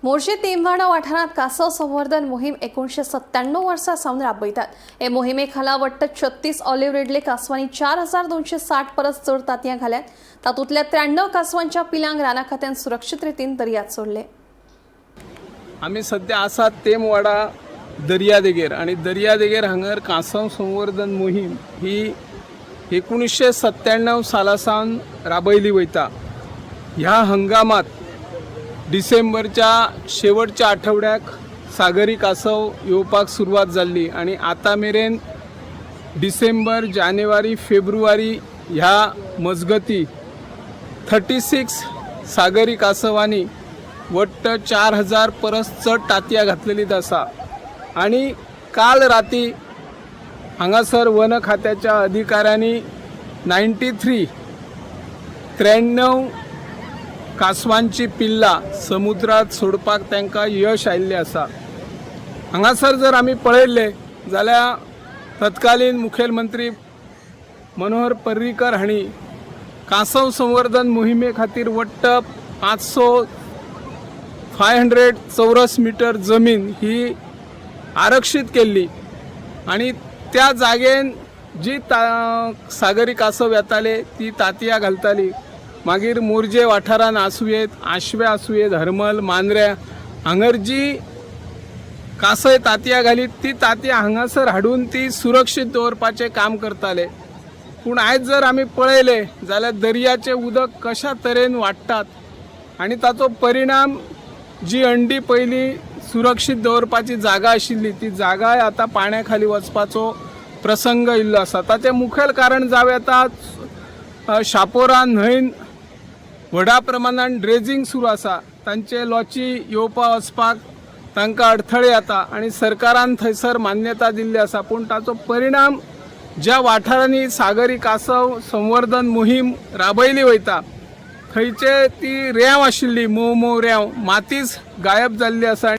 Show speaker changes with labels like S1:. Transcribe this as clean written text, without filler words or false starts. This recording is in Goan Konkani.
S1: मोर्शी तेमवाडा वाठारांत कासव संवर्धन मोहीम 1997 वर्सा सावन राबयतात. हे मोहिमे खाला वट्ट 36 ऑलिव्ह रिडले कासवांनी 4260 परस चड तांतयां घाल्यात. तातूंतल्या 93 कासवांच्या पिलांक राना खात्यान सुरक्षीत रितीन दर्यांत सोडले.
S2: आमी सद्या आसात तेमवाडा दर्यादेगेर आनी दर्यादेगेर हांगर कांसव संवर्धन मोहीम ही 1997 साला सावन राबयली वयता. ह्या हंगामात डिसेंबरच्या शेवटच्या आठवड्याक सागरी कासव येवपाक सुरवात जाल्ली आनी आतां मेरेन डिसेंबर, जानेवारी, फेब्रुवारी ह्या मजगती 36 सागरी कासवांनी वट्ट 4000 परस चड तांतयां घातलेलीं आसा. आनी काल राती हांगासर वन खात्याच्या अधिकाऱ्यांनी 93 93 कासवांची पिल्लां समुद्रात सोडपाक तांकां यश आयिल्लें आसा. हांगासर जर आमी पळयल्लें जाल्यार तत्कालीन मुखेलमंत्री मनोहर पर्रीकर हांणी कांसव संवर्धन मोहिमे खातीर वट्ट 500 चौरस मिटर जमीन ही आरक्षीत केल्ली आनी त्या जागेन जी सागरी कासव येताले ती तांतयां घालताली. मागीर मोरजे वाठारान आसुयेत, आशव्या आसुयेत, हरमल, मांद्र्या हांगर जी कासय तांतयां घालीत ती तांतयां हांगासर हाडून ती सुरक्षीत दवरपाचें काम करताले. पूण आयज जर आमी पळयलें जाल्यार दर्याचें उदक कशा तरेन वाडटात आनी ताचो परिणाम जी अंडी पयलीं सुरक्षीत दवरपाची जागा आशिल्ली ती जागाय आतां पाण्या खाली वचपाचो प्रसंग येयल्लो आसा. ताचें मुखेल कारण जावं येता, शापोरा न्हंयन व्हडा प्रमाणान ड्रेजिंग सुरू आसा. तांचे लॉची येवपा वचपाक तांकां अडथळे येता आनी सरकारान थंयसर मान्यता दिल्ली आसा, पूण ताचो परिणाम ज्या वाठारांनी सागरी कासव संवर्धन मोहीम राबयली वयता थंयचे ती रेंव आशिल्ली, मोव मोव रेंव मातीच गायब जाल्ली आसा.